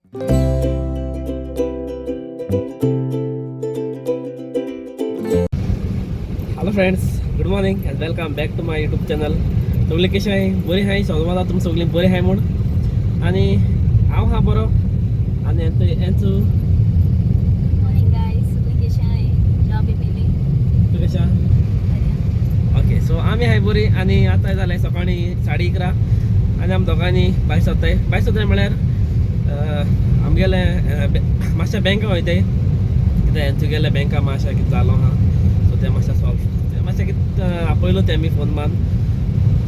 Hello friends, good morning and welcome back to my YouTube channel. सगळीं कशें आहाय? बरीं आहाय? समज तुमी सगळीं बरीं आहाय म्हूण. आनी हांव आहा बरो. आनी हेंचो मॉर्निंग गायस, सगळीं कशें आहाय? जॉबी पिली. तूं कशें आहा? ओके, सो आमी आहाय बरी. आनी आतां जालें सकाळीं 11:30 आनी आमी दोगांनी भायर सरताय. भायर सरताय म्हळ्यार आमगेलें मातशें बँका वयताय, कितें तुगेलें बँका मातशें कितें जालो आहा, सो तें मातशें सॉल्व, तें मातशें कितें आपयलो तें आमी फोन मारून,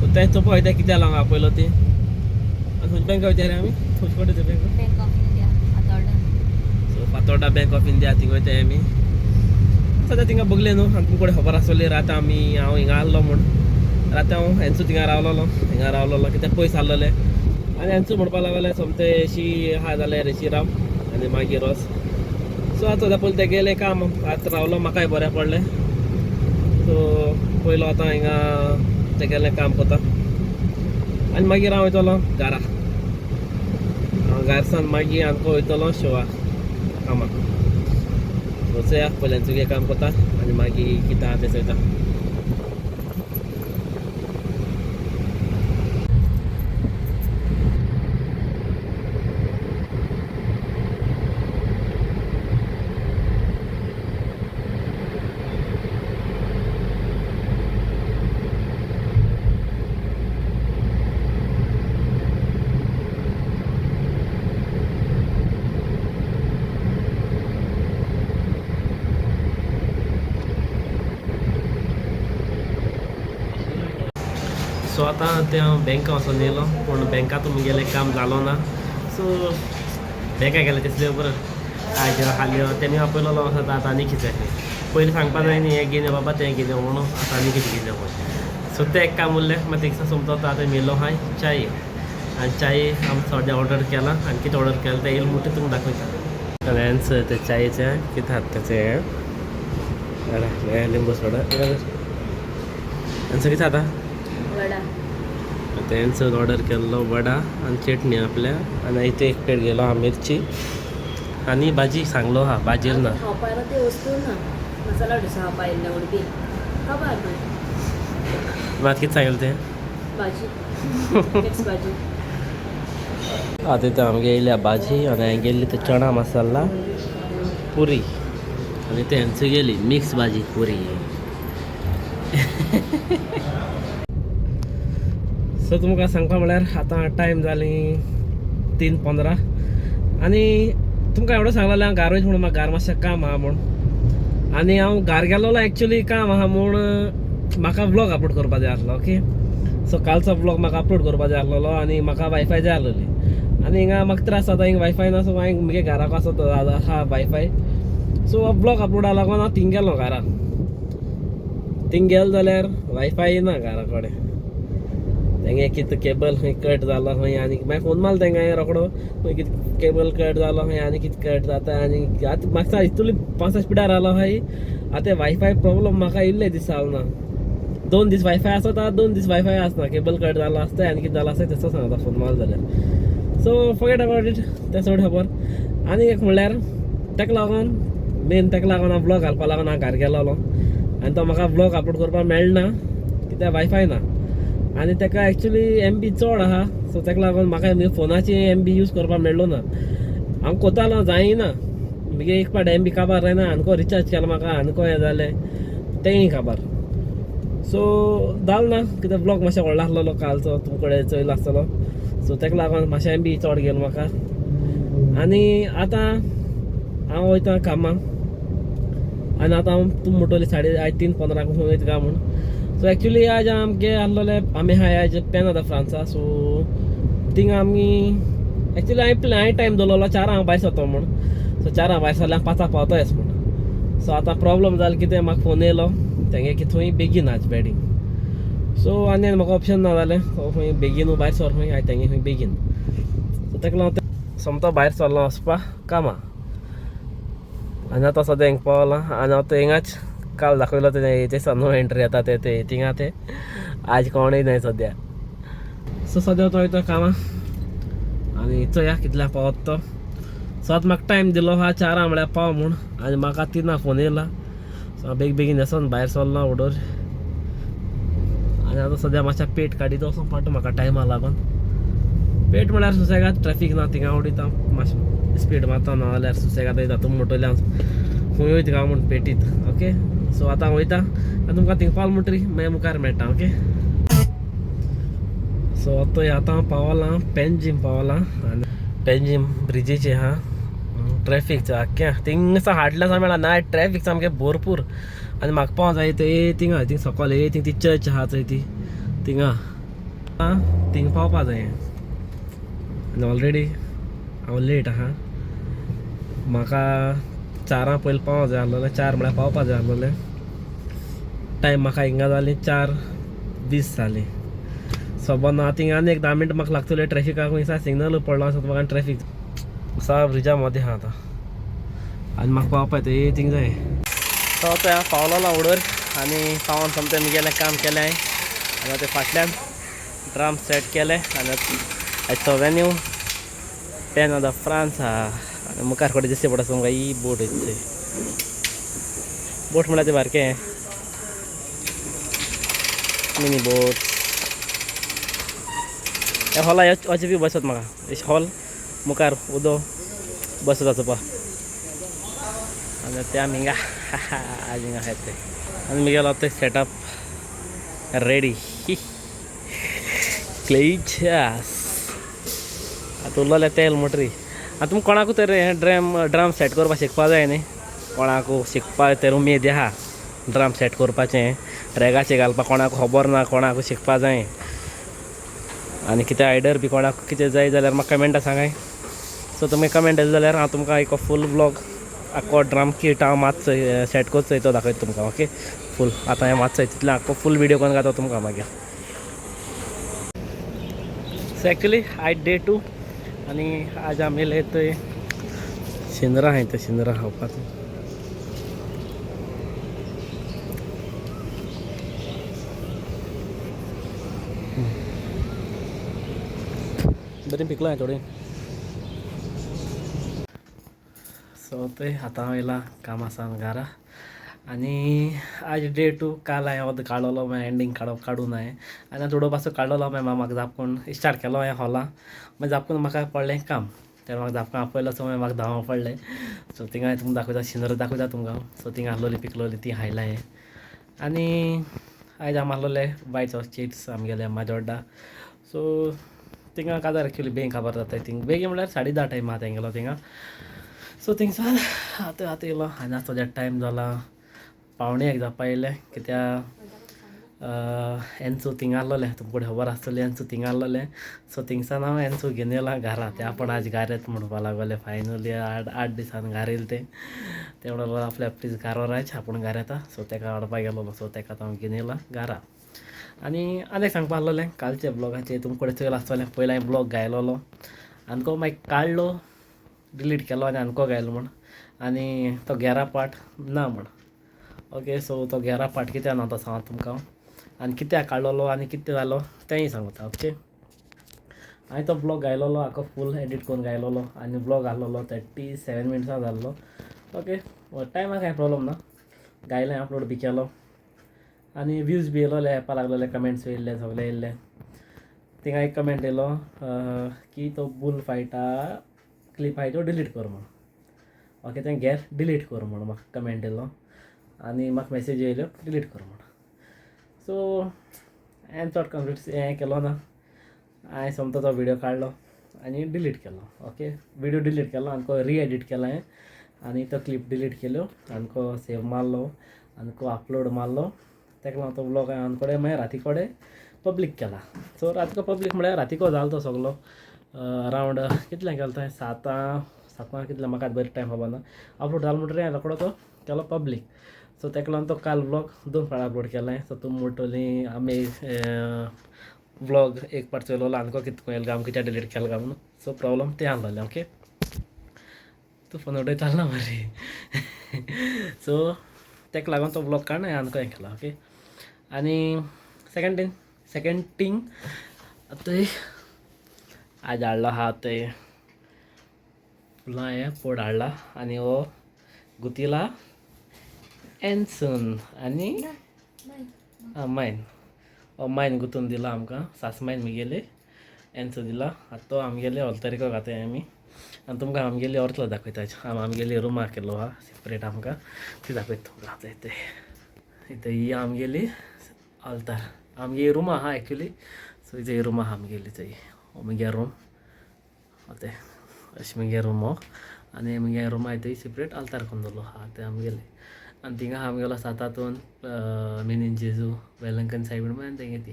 सो तें चोवपा वयताय कितें जालां हांगा आपयलो ती. आनी खंयच्या बँका वयताय रे आमी? खंयचे कडेन ते bank? Bank of India, Fatorda. So Fatorda bank of India thing वयताय आमी सद्या. थिंगा बगले न्हू, आनी तुमकां खबर आसतली, रात आमी हांव हिंगा आहलो म्हूण. रात हांव हेंचो थिंगा रावलोलो, हिंगा रावलोलो कित्याक पयस आहलोले. आनी हेंचो म्हणपाक लागले सोमते एशी आहा जाल्यार एशी राव आनी मागीर वच. सो आतां सद्या पयलीं तेगेलें काम आतां रावलो, म्हाकाय बरें पडलें. सो पयलो आतां हिंगा तेगेलें काम करता आनी मागीर हांव वयतलो घरा. हांव घारसान मागीर आमकां वयतलो शोवा कामाक. सो चोया, पयल्यान तुगे काम करता आनी मागीर कितें आहा तें चोयता. सो आतां तें हांव बँका वचोन येयलो, पूण बँकांत म्हगेलें काम जालो ना. सो बँका गेलें तितलें बरें आयज हाल्यो तेणी आपयलोलो आसा. आतां आनी कितें पयलीं सांगपा जाय न्ही, हें घेवन यो बाबा, तें घेवन यो म्हणून. आतां आनी कितें घेवन यो पळय. सो तें एक काम उरलें, मागीर थिंगसान सोमतो आतां मेलो हांवें च्याय. आनी च्याय आमी थोडे ऑर्डर केलां. आनी कितें ऑर्डर केलें तें येयलें म्हणटकीर तुमकां दाखयता. आनी तें च्यायेचें कितें आहा तेचें हें लिंबू सोडा. आनी कितें जाता? वडा. तेंचो ऑर्डर केल्लो वडा आनी चटणी आपल्या. आनी इथे एक प्लेट गेलो हा मिरची आनी भाजी सांगलो हा, भाजीर ना. खावपाक ते वस्तू ना, मसाला डोसा खावपा येयल्ले उडपी खबर ना. मात कितें सांगलें तें? भाजी, मिक्स भाजी. आतां इथं आमगे येयल्या भाजी आनी हांवें गेल्ली ते चणा मसाला पुरी आनी तेंच गेली मिक्स भाजी पुरी. सो तुमकां सांगपा म्हळ्यार आतां टायम जाली 3:15. आनी तुमकां एवढं सांगलेलें हांव घार वयता म्हणून, म्हाका घार मातशें काम आहा म्हूण. आनी हांव घार गेलोलो एक्चुली काम आहा म्हूण म्हाका व्लॉग अपलोड करपा जाय आसलो. ओके, सो कालचो व्लॉग म्हाका अपलोड करपा जाय आसलेलो आनी म्हाका वायफाय जाय आसलेली. आनी हिंगा म्हाका त्रास जाता, हिंगा वायफाय ना. सो हांवें म्हगे घराक आसत आहा वायफाय, सो व्लॉग अपलोडा लागून हांव थिंग गेलो घरा. थिंग गेलो जाल्यार वायफाय ना घरा कडेन. तेंगे कितें केबल खंय कट जालो खंय. आनी मागीर फोन मारलो तेंका हांवें रोकडो, खंय कितें केबल कट जालो खंय आनी कितें कट जाता. आनी आतां म्हाका इतली पांच स्पिडार आलो खंय. आतां वायफाय प्रॉब्लम म्हाका इल्ले दीस जालो ना. 2 दीस वायफाय आसता, 2 दीस वायफाय आसना. केबल कट जालो आसता आनी कितें जालो आसता तेचो सांगता फोन मारलो जाल्यार. सो फॉरगेट अबाउट it, तें सोड खबर. आनी एक म्हणल्यार तेका लागून मेन तेका लागून हांव व्लॉग घालपा लागून हांव घार गेलोलो आनी तो म्हाका व्लॉग अपलोड करपाक मेळना कित्याक वायफाय ना. आनी तेका एक्चुली एमबी चड आहा, सो तेका लागून म्हाका म्हगे फोनाची एमबी यूज करपाक मेळ्ळो ना. हांव कोतालो, जायना. म्हगे एक पाट एमबी काबार जायना, आनको रिचार्ज केलो म्हाका, आनको हें जालें तेंय काबार. सो जालें ना कित्याक व्लॉग मातशें व्हडलो आसलेलो कालचो, तुमचे कडेन चोयलो आसतलो. सो तेका लागून मातशें एमबी चड गेलो म्हाका. आनी आतां हांव वयता कामाक. आनी आतां हांव तुमी म्हणटली साडे आयज 3:15 खंय वयता काय म्हूण. सो एक्चुली आज आमगे आसलेले आमी आहाय आयज पेना दा फ्रांसा. सो थिंगा आमी एक्चुली हांवें टायम दवरलेलो 4 हांव भायर सरतो म्हूण. सो 4 भायर सरल्यार 5 पावतोच म्हूण. सो आतां प्रॉब्लम जालो कितें, म्हाका फोन येयलो तेंगे की थंय बेगीन आज वेडींग. सो आनी म्हाका ऑप्शन ना जालें. सो खंय बेगीन भायर सर खंय आयज तेंगे खंय बेगीन. सो तेका लागून सोमतो भायर सरलो वचपा कामां. आनी आतां सद्या हिंगा पावलां. आनी आतां हिंगाच काल दाखयलो तें ते नो एंट्री येता ते ते थिंगा ते आज कोणूय न्हय सद्या. सो सद्या तो वयता कामां आनी चोया कितल्या पावत तो. सो आतां म्हाका टायम दिलो आहा 4 म्हळ्यार पाव म्हूण आनी म्हाका 3 फोन येयला. सो हांव बेगीन बेगीन वचोन भायर सरलो उडोर आनी आतां सद्या मातशें पेट काडीत वचोन पडटा म्हाका टायमा लागून. पेट म्हळ्यार सुसेगाद ट्रॅफीक ना थिंगा उडयता मातशें स्पीड मारता, ना जाल्यार सुसेगाद वयता तुमी मोटोल्यान खंय वयता काय म्हूण पेटीत. ओके सो आतां हांव वयता आनी तुमकां थिंगा पावल म्हणटरी मागीर मुखार मेळटा. ओके सो आतां आतां पावलां पेंजीम पावलां आनी पेंजीम ब्रिजीचे आहा ट्रॅफीक आख्खें थिंगसा हाडल्या सा मेळा ना ट्रॅफीक सामकें भरपूर. आनी म्हाका पावों जाय ते थिंगा थिंग सकयल ए थिंग ती चर्च आहा चोय ती थिंगा थिंग पावपा जाय. आनी ऑलरेडी हांव लेट आहा, म्हाका 4 पयलीं पावों जाय आसलोलें, 4 म्हळ्यार पावपा जाय आसलोलें. टायम म्हाका हिंगा जाली 4:20 जाली. सोबो ना थिंगा आनी एक 10 मिनट म्हाका लागतले ट्रॅफिकाक, खंय सिग्नल पडलो आसा म्हाका ट्रॅफीक सा ब्रिजा मदें आहा आतां आनी म्हाका पावपा ते थिंग जाय. सो आतां हांव पावलोलो उडोर आनी पावोन सोमतें मुगेलें काम केलें हांवें आनी आतां फाटल्यान ड्रम सेट केलें आनी आयचो venue pain of the France आहा. आनी मुखार कडेन दिसते पडटा तुमकां ही बोट येता, बोट म्हळ्यार ते बारकें मिनी बोट. हे हॉला अशें बी बसत म्हाका हॉल मुखार उदो बसत आसा पळय. आनी ते आमी हिंगा आज हिंगा आहात ते आनी मुगेलो ते सेटअप रेडी क्लेच्यास. आतां उरलोलें तेल मोटरी. आतां तुमकां कोणाकू तर हें ड्रम सेट करपाक शिकपा जाय न्ही, कोणाकू शिकपा तर उमेद आहा ड्रम सेट करपाचें, रेगाचें घालपाक कोणाकू खबर ना, कोणाकू शिकपा जाय आनी कितें आयडर बी कोणाक कितें जाय जाल्यार म्हाका कमेंटा सांगाय. सो तुमी कमेंट दिले जाल्यार हांव तुमकां एक फूल ब्लॉग आख्खो ड्रम किट हांव मातसो सेट करचो तो दाखयता तुमकां. ओके फूल आतां हें मातसो तितलें आख्खो फूल विडियो करून घालता तुमकां मागीर. सो एक्चुली आयज डे 2 आनी आज आमी येयले थंय शेंद्रा आहाय ते शेंद्रा खावपाक. बरें पिकलां थोडें. सो थंय आतां हांव येयला कामा सावन घरा आनी आज डे 2. काल हांवें अर्द काडलेलो मागीर एंडींग काडूं ना हांवें आनी आतां उडोवपाचो काडलेलो मागीर म्हाका जापकून स्टार्ट केलो हांवें हॉलां, मागीर जापकून म्हाका पडलें काम, तेन्ना म्हाका जापकून आपयलो सो मागीर म्हाका धांवो पडलें. सो थिंगा हांवें तुमकां दाखयता सिनरी दाखयता तुमकां. सो थिंगा आहलोली पिकलोली ती हायला हांवें. आनी आयज आमी आहलोले वायट सॉस चिप्स आमगेले माजोड्डा. सो थिंगा काजार एक्चुली बेगीन काबार जाता थिंग, बेगीन म्हळ्यार 10:30 टायम आहा तेंगेलो थिंगा. सो थिंगसान आतां आतां येयलो आनी आतां सद्या टायम जाला 12:45 जावपा येयलें, कित्याक एन्सू थिंगा आहलोलें तुमकां खबर आसतलें एन्सू थिंगा आहलोलें. सो थिंगसान हांव एन्सू घेवन येयला घरा, ते आपूण आज घार येता म्हणपा लागोले फायनली 8 दिसान घार येयले ते. ते म्हणून आपल्या प्लीज घार व्हरायच आपूण घार येता. सो तेका हाडपा गेलोलो, सो तेका आतां हांव घेवन येयला घरा. आनी आनी एक सांगपा आहलोलें कालचे ब्लॉगाचेर तुमकां कडेन चोयलां आसतलें, पयलीं हांवें ब्लॉग गायलोलो आनी मागीर काडलो डिलीट केलो आनी आनको गायलो म्हूण, आनी तो गेरा पार्ट ना म्हूण. ओके सो तो गेरा पार्ट कित्याक ना तो सांगता तुमकां आनी कित्याक काडलोलो आनी कितें जालो तेंय सांगता. ओके हांवें तो ब्लॉग गायलोलो आख्खो फूल एडिट करून गायलोलो आनी ब्लॉग आहलोलो 37 मिनट्सां जाल्लो. ओके टायमाक कांय प्रोब्लम ना, गायलें अपलोड बी केलो आनी व्यूज बी येयलोले, येवपा लागलोले, कमेंट्स येयल्ले सगळे येयल्ले. थिंगा एक कमेंट येयलो की तो बुल फायटा क्लिप आहाय तो डिलीट कर म्हूण. ओके तें गेर डिलीट कर म्हूण म्हाका कमेंट येयलो आनी म्हाका मॅसेज येयल्यो डिलीट कर म्हूण. सो हांवें चड कम्प्लीट हें केलो ना, हांवें सोमतो तो विडियो काडलो आनी डिलीट केलो. ओके विडियो डिलीट केलो आनी री एडिट केलो हांवें आनी तो क्लिप डिलीट केल्यो आनी सेव मारलो आनी अपलोड मारलो. तेका लागून तो ब्लॉग हांवें कडेन मागीर राती कडेन पब्लीक केला. सो रातको पब्लीक म्हळ्यार रातीको जालो तो सगलो अरावंड कितल्यांक केलो तो 7 कितले म्हाका बरें टायम खबर ना. अपलोड जालो म्हणटकीर हांवें रोकडो तो केलो पब्लीक. सो तेका लागून तो काल ब्लॉग 2 फावट अपलोड केला. सो तुमी म्हणटली आमी ब्लॉग एक पाट चोयलोलो आनको कितें येयलो काय कित्याक डिलीट केलो काय म्हणून. सो प्रॉब्लम तें आहलोलें. ओके तूं फोन उडयतालो ना मरे. सो तेका लागून तो ब्लॉग काडून हांवें आनको हें केला. ओके आनी सेकेंड थिंग आतां आज हाडलो आहा ते फुलां हांवें पोड हाडला आनी हो गुतीला एन्सन आनी मायन, हो मायन गुंतून दिला आमकां, सासमायन मुगेली एन्सो दिला. आतां तो आमगेले ऑल्तरिको घाताय आमी. आनी तुमकां आमगेली ऑर्तलो दाखयता. आम आमगेली रुमा केलो आहा सेपरेट आमकां, ती दाखयता तुमकां. आतां इथे इथे ही आमगेली आल्तार, आमगे रुमा आहा एक्चुली. सो इथे रूम आहा आमगेली, थंय हो मुगे रूम. ते अशें मुगे रूम हो आनी मुगे रुमा थंय सेपरेट आल्तार करून दवरलो आहा ते आमगेले. आनी थिंगा आमगेलो सातातून मिनीन जेजू वेलंकन सायबीण म्हणून तेंगे ती.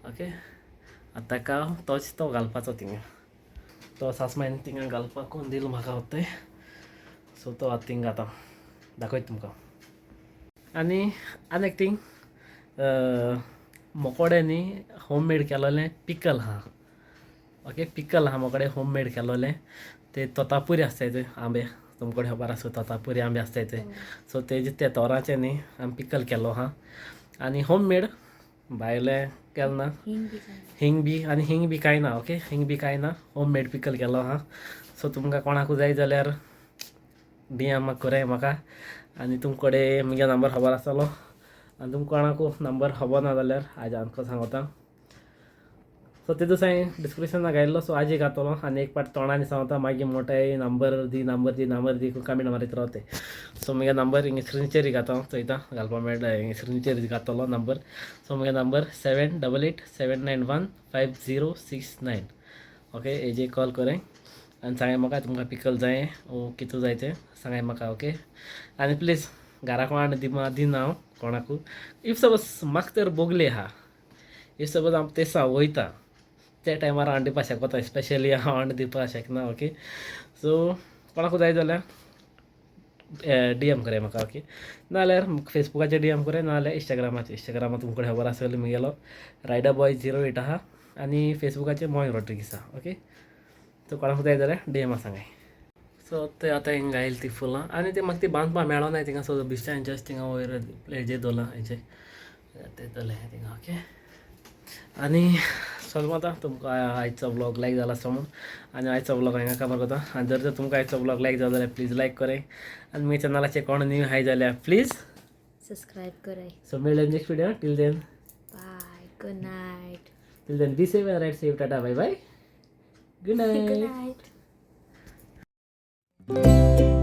ओके, आतां ताका तोच तो घालपाचो थिंगा, तो सासमायन थिंगा घालपाक कोण दिलो म्हाका तें. सो तो आतां थिंगा घाता, दाखयता तुमकां. आनी आनी एक थींग, मोकोडे न्ही होम मेड केलोलें पिकल आहा. ओके, पिकल आहा मोकडे होम मेड केलोलें. ते तोतापुरी आसताय ते आंबे, तुमकडे खबर आसा तोतापुरी आंबे आसताय ते. सो तेजे ते तोराचे न्ही आमी पिकल केलो आहा आनी होम मेड, भायलें केलें ना. हिंग बी आनी हिंग बी कांय ना. ओके, हिंग बी कांय ना, होम मेड पिकल केलो आहा. सो तुमकां कोणाकू जाय जाल्यार डी एम कराय म्हाका. आनी तुमकडे मुगे नंबर खबर आसतलो आनी तुमकां कोणाकू नंबर खबर ना जाल्यार आज आमकां सांगता. सो ते दिसा हांवें डिस्क्रिप्शनाक घायल्लो, सो आजी घातलो आनी एक पाट तोंडांनी सांगता, मागीर मोटे नंबर दी, नंबर दी, नंबर दी, कमेंट मारीत रावते. सो मुगे नंबर हिंगा स्क्रिनीचेर घाता, चोयता घालपा मेळटा, हिंगा स्क्रिनीचेर घातलो नंबर. सो मुगे नंबर 7887915069. ओके, हेजे कॉल कराय आनी सांगाय म्हाका तुमकां पिकल जाय ओ कितू जाय तें सांगाय म्हाका. ओके, आनी प्लीज घरा कोणाक दिमा दिना हांव कोणाकू. If suppose म्हाका तर बोगले आहा, if suppose हांव ते दिसा वयता त्या टायमार हांव दिवपाक शकता, स्पेशली हांव दिवपाक शकना. ओके, सो कोणाकू जाय जाल्यार डी एम कराय म्हाका. ओके, नाजाल्यार फेसबुकाचेर डी एम कराय, नाजाल्यार इंस्टाग्रामाचेर. इंस्टाग्रामार तुमकां खबर आसतली मुगेलो रायडर बॉय 08 आहा आनी फेसबुकाचेर मोय रॉड्रिगीस आहा. ओके, सो कोणाकू जाय जाल्यार डी एमा सांगाय. सो ते आतां हिंगा घायल ती फुलां आनी ते म्हाका ती बांदपाक मेळोना थिंगा. सो बिश्टान जस्ट थिंगा वयर हेजेर दवरलां, हेजे ते दवरलें थिंगा. ओके, आनी समज तुमकां आयचो व्लॉग लायक जाला आसतो म्हूण. आनी आयचो व्लॉग हांगा काबार करता. आनी जर तर तुमकां आयचो व्लॉग लायक जाला जाल्यार प्लीज लायक कराय आनी म्हज्या चॅनलाचेर कोण न्यू आहाय जाल्यार प्लीज सबस्क्रायब कराय. सो मेळया next video. Till then, bye, good night. Till then, be safe and ride safe. Tata, bye bye, good good night. Night.